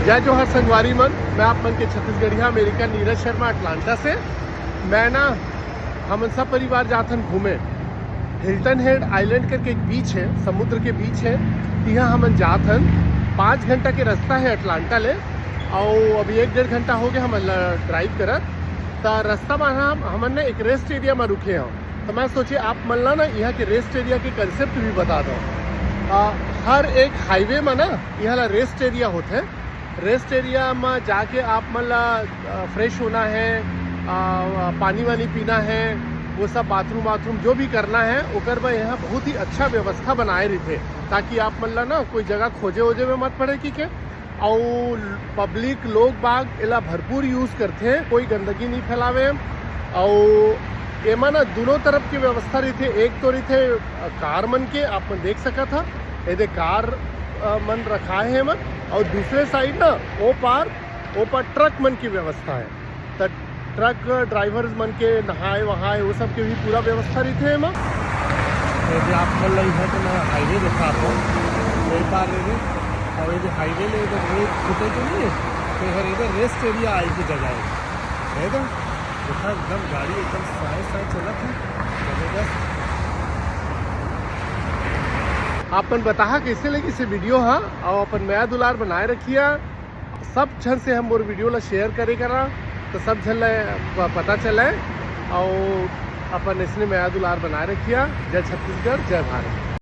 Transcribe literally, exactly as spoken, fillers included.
जय जोहार संगवारी मन, मैं आप मन के छत्तीसगढ़िया अमेरिकन नीरज शर्मा अटलांटा से। मैं ना, हमन सब परिवार जाथन घूमे। हिल्टन हेड आइलैंड करके एक बीच है, समुद्र के बीच है, तिहा हमन जाथन। पाँच घंटा के रास्ता है अटलांटा ले, और अभी एक डेढ़ घंटा हो गया हमन ड्राइव करत। त रास्ता में हम हमन ने एक रेस्ट एरिया में रुके हन। तो मैं सोचे आप मन ला ना यहाँ के रेस्ट एरिया के कॉन्सेप्ट भी बता दो। हर एक हाईवे में ना यहाँ ला रेस्ट एरिया होते। रेस्ट एरिया में जाके आप मन ला फ्रेश होना है, आ, पानी वानी पीना है, वो सब बाथरूम वाथरूम जो भी करना है, ओकर बर यहाँ बहुत ही अच्छा व्यवस्था बनाए रहिथे, ताकि आप मन ला ना कोई जगह खोजे वोजे में मत पड़े कि के। और पब्लिक लोग बाग एला भरपूर यूज़ करथे, कोई गंदगी नहीं फैलावे। और एमा ना दोनों तरफ की व्यवस्था रहिथे, एक तो रहिथे कार मन के, आप मन देख सकत हा, एदे कार मन रखाए हे एमा, और दूसरे साइड ना ओ पार, ओ पार ट्रक मन की व्यवस्था है। त ट्रक ड्राइवर्स मन के नहाए वहाए वो सब के भी पूरा व्यवस्था रहिथे एमा। एदे आप मन ला इहाँ के मैं हाईवे दिखात हूँ, ए पार एदे, और एदे हाईवे ले एदे रोड छूटे के नहीं है, तो एहर एदे रेस्ट एरिया आए की जगह है, है तो देखा एकदम गाड़ी एकदम साए साए चलत है, जबरदस्त। आप मन बताहा कैसे लगिस वीडियो हा, और अपन मया दुलार बनाए रखिया। सब झन से हम मोर वीडियो ला शेयर करे करा, तो सब झन ला प-, पता चले, और अपन इसने मया दुलार बनाए रखिया। जय छत्तीसगढ़, जय भारत।